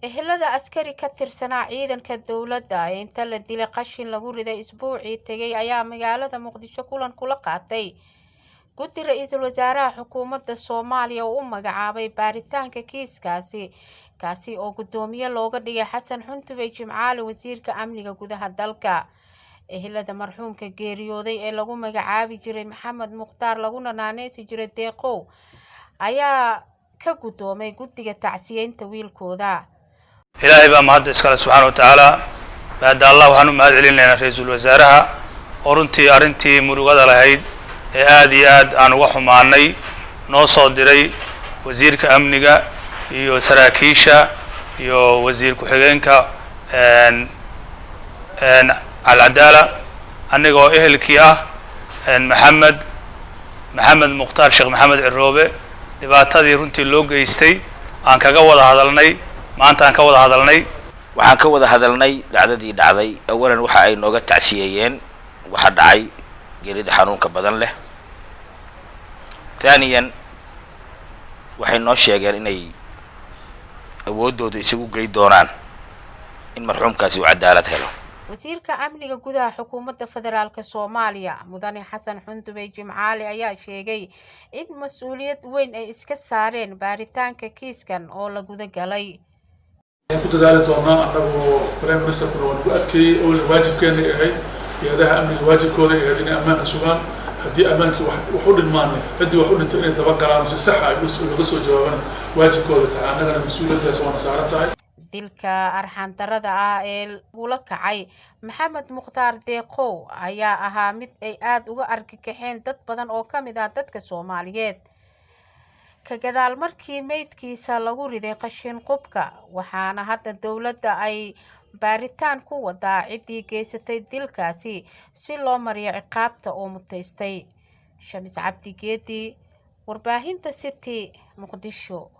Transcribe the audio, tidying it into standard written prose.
Ehelada askari ka tirsanaa ciidanka dowladda ee inta la dilay qashin lagu riday isbuucii tegay ayaa magaalada Muqdisho kulan kula qaatay guddi ra-iisul wasaaraha xukuumadda Soomaaliya oo u magacaabay baaritaanka kiiskaasi, kaasi oo guddoomiye looga dhigay Xasan Xuntubey Jimcaale, wasiirka amniga gudaha dalka. Ehelada marxuumka geeriyooday ee lagu magacaabi jiray Maxamed Mukhtaar laguna naaneysi jiray Deeqow ayaa ka guddoomay guddiga tacsiyeynta wiilkooda. Ilaahay baa mahadda iskale, subxaana wa tacaala. Baada Allah, waxaan u mahad celinaynaa ra-iisul wasaaraha oo runtii arrintii murugada lahayd ee aad iyo aad aan uga xumaanay noo soo diray wasiirka amniga iyo saraakiisha iyo wasiir ku-xigeenka Alcadaala. Anniga oo ehelkii ah Maxamed Mukhtaar Sheekh Maxamed Ciroobe, dhibaatadii runtii loo geystay aan kaga wada hadalnay maanta, aan ka wada hadalnay. Waxaan ka wada hadalnay dhacdadii dhacday. Awalan, waxa ay nooga tacsiyeeyeen waxa dhacay, geerida xanuunka badan leh. Thaniyan, waxay noo sheegeen inay awooddooda isagu gey doonaan in marxuumkaasi uu cadaalad helo. Wasiirka amniga gudaha xukuumadda federaalka Soomaaliya, mudane Xasan Xundubey Jimcaale, ayaa sheegay in mas-uuliyad weyn ay iska saareen baaritaanka kiiskan oo la guda galay. Waxaan ku dadaali doonaa annagoo prime ministerkuna waa nagu adkeeyey oo waajibkeenay ahayd, hay-adaha amniga waajibkooda ay ahayd inay ammaanka sugaan. Haddii ammaankii wax u dhinmaanne, ciddii wax u dhintay inay dabagalaan oo si saxa ay uga soo jawaabaan waajibkooda tahay. Annagana mas-uuliyaddaas waana saaran tahay. Dilka arxandarada ah ee lagula kacay Maxamed Mukhtaar Deeqow ayaa ahaa mid ay aada uga argagaxeen dad badan oo ka mid ah dadka Soomaaliyeed, ka gadaal markii meydkiisa lagu riday qashin qubka, waxaana hadda dowladda ay baaritaan ku wadaa ciddii geysatay dilkaasi si loo mariyo ciqaabta oo mutaystay. Shamis Cabdi Geedi, warbaahinta City, Muqdisho.